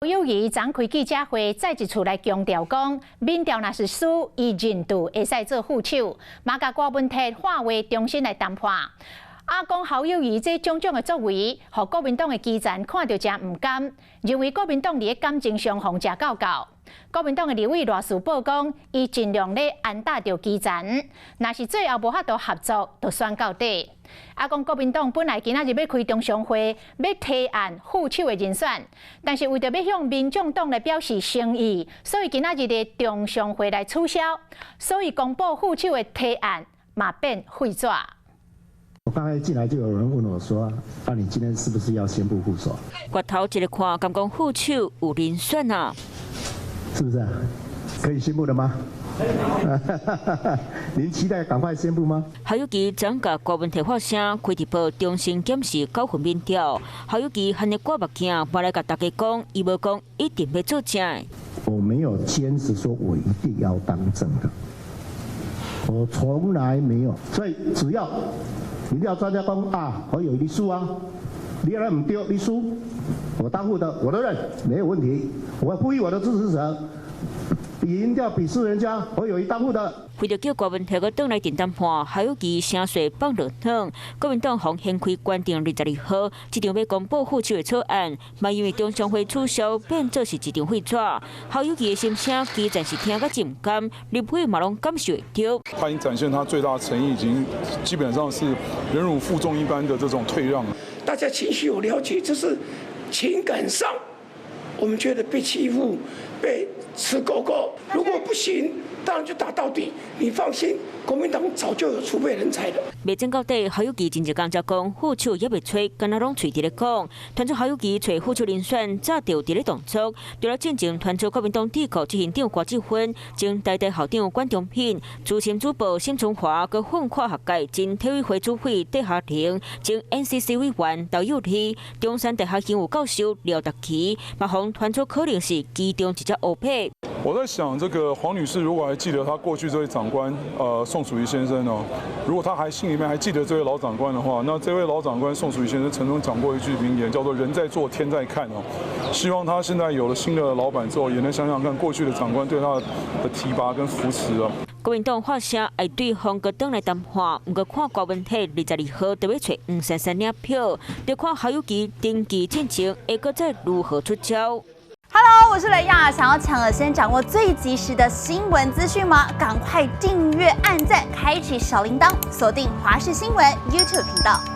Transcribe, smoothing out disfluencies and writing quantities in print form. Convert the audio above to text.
友宜昨開記者會，再一次來強調講，民調若是輸，伊認著會使做副手，嘛共郭文鐵喊話重新來談判。啊，講侯友宜這種種的作為，予國民黨的基層看著誠毋甘，認為國民黨佇咧感情上予食夠夠。國民黨的立委賴士葆講，伊盡量咧安搭著基層，若是最後無法度合作，就選到底。啊，講國民黨本來今仔日欲開中常會，欲提案副手的人選，但是為著欲向民眾黨來表示誠意，所以今仔日的中常會來取消，所以公布副手的提案嘛變廢紙。我剛才進來就有人問我說：“啊，你今天是不是要宣布副手？” 月頭一个看，敢講副手有人選啊？是不是？可以宣布了嗎？您期待趕快宣布嗎？侯友宜昨共郭文鐵發聲，開直播重新檢視9份民調。侯友宜含咧掛目鏡，嘛來共大家講，伊無講一定欲做正。我沒有堅持說我一定要當正的，我從來沒有。所以只要民調專家講啊，侯友宜你輸啊，你若毋對，你輸，我當副的我都認，沒有問題。我呼籲我的支持者，比民調比輸人家，侯友宜當副的。為著叫郭文鐵閣轉來陣談判，侯友宜聲勢放落軟。國民黨予掀開關定22號，這場欲公布副手的草案，嘛因為中常會取消，變做是一張廢紙。侯友宜的心聲，基層是聽甲真毋甘，立委嘛攏感受會著。他已經展現他最大誠意，已經基本上是忍辱負重一般的這種退讓。大家情緒有了解，這是情感上，我們覺得被欺負、被吃勾勾。如果不行，當然就打到底。你放心，國民黨早就有儲備人才了。未爭到底，侯友宜前一工才講副手猶未揣，敢若攏喙佇咧講。傳出侯友宜揣副手人選，早就佇咧動作。除了進前傳出國民黨智庫執行長郭志芬、前台大校長管中閔、資深主播沈春華、佮奮跨學界前體育會主委戴嘉玲、前 NCC 委員劉幼麗、中山大學榮譽教授廖達奇，嘛予傳出可能是其中一隻烏馬。我在想，這個黃女士如果還記得她過去這位長官，宋楚瑜先生哦，如果她還心裡面還記得這位老長官的話，那這位老長官宋楚瑜先生曾經講過一句名言，叫做“人在做，天在看”哦。希望他現在有了新的老闆之後，也能想想看過去的長官對他的提拔跟扶持哦。國民黨發聲愛對方閣轉來談判，毋過看郭文鐵22號著欲揣黃珊珊領票，著看侯友宜登記進前會閣再如何出招。 Hello，我是雷亞，想要搶先掌握最及時的新聞資訊嗎？趕快訂閱、按讚、開啟小鈴鐺，鎖定華視新聞 YouTube 頻道。